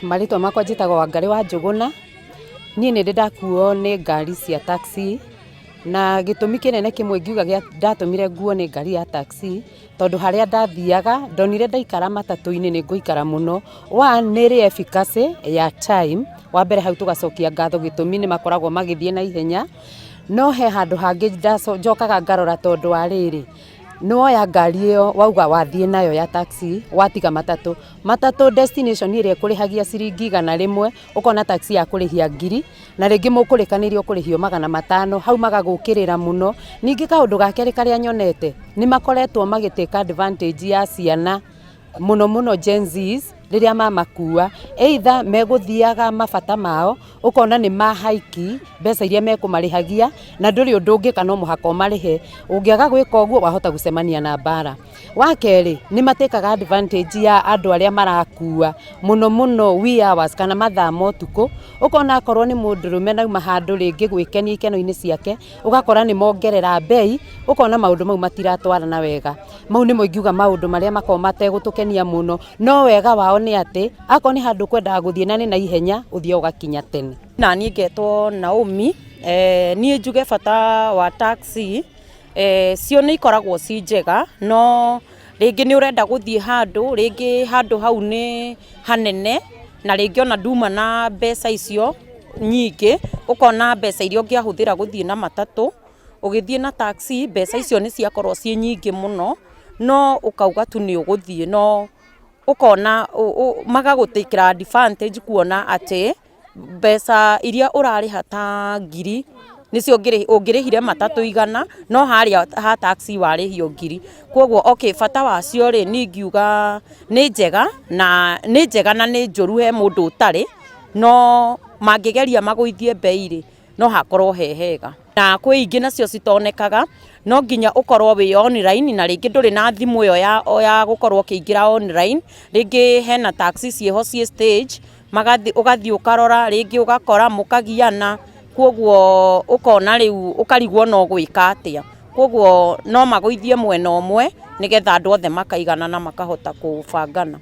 Marĩtwa makwa njĩtagwo Wangarĩ wa Njũgũna, niĩ nĩ ndĩ ndakuo nĩ ngari cia taxi, na gĩtũmi kĩnene kĩmwe ingiuga gĩa ndatũmire nguo nĩ ngari ya taxi, tondũ harĩa ndathiaga, ndonire ndaikara matatũ-inĩ nĩ ngũikara mũno. One nĩ ĩrĩ efficacy ya time, wa mbere hau tũgacokia ngatho gĩtũmi nĩ makoragwo magĩthiĩ na ihenya, no he handũ hangĩ njokaga ngarora tondũ wa rĩrĩ, Nĩ woya ngari ĩyo wauga wathiĩ nayo ya taxi watiga matatũ. Matatũ destination ĩrĩa ĩkũrĩhagia ciringi 100 ũkona taxi ya kũrĩhia ngiri na rĩngĩ mũkũrĩkanĩire ũkũrĩhio 500 hau magagũkĩrĩra mũno. Ningĩ kaũndũ ga kerĩ karĩa nyonete nĩ makoretwo magĩ take advantage ya ciana mũno mũno Gen Zs rĩrĩa mamakua, either megũthiaga mabata mao, ũkona nĩ ma hike mbeca iria mekũmarĩhagia na ndũrĩ ũndũ ũngĩka no mũhaka ũmarĩhe, ũngĩaga gwĩka ũguo wahota gũcemania na mbara. Wa kerĩ, nĩ matĩkaga advantage ya andũ arĩa marakua mũno mũno wee hours kana mathaa ma ũtukũ, ũkona akorwo nĩ mũndũrũme na auma handũ rĩngĩ gwĩkenia ikeno-inĩ ciake, ũgakora nĩ mongerera mbei, ũkona maũndũ mau matiratwarana wega. Mau nĩmo ingiuga maũndũ marĩa makoragwo mategũtũkenia mũno, no wega wao nĩ atĩ, akorwo nĩ handũ ũkwendaga gũthiĩ na nĩ na ihenya, ũthiaga ũgakinya tene. Naniĩ ngetwo Naomi, niĩ njuge bata wa taxi, cio nĩ ikoragwo ci njega, no rĩngĩ nĩ ũrenda gũthiĩ handũ, rĩngĩ handũ hau nĩ hanene, na rĩngĩ ona nduma na mbeca icio nyingĩ, ũkona mbeca iria ũngĩahũthĩra gũthiĩ na matatũ, Ũgĩthiĩ na taxi mbeca icio nĩ ciakorwo ciĩ nyingĩ mũno, no ũkauga tu nĩ ũgũthiĩ no ũkona magagũtĩkĩra advantage kuona atĩ mbeca iria ũrarĩha ta ngiri nĩcio ũngĩrĩhire matatũ 100 no harĩa ha taxi warĩhio ngiri. Koguo okay bata wacio rĩ niĩ ingiuga nĩ njega na nĩ njega na nĩ njũru he mũndũ ũtarĩ, no mangĩgeria magũithie mbei rĩ, no hakorwo he hega. Na kwĩ ingĩ nacio citonekaga, no nginya ũkorwo wĩ online na rĩngĩ ndũrĩ na thimũ ĩyo ya gũkorwo ũkĩingĩra online, rĩngĩ hena taxi ciĩho ciĩ stage, ũgathiĩ ũkarora, rĩngĩ ũgakora mũkagiana, koguo ũkona rĩu ũkarigwo ona ũgwĩka atĩa. Koguo no magũithie mwena ũmwe, nĩgetha andũ othe makaiganana makahota kũbangana.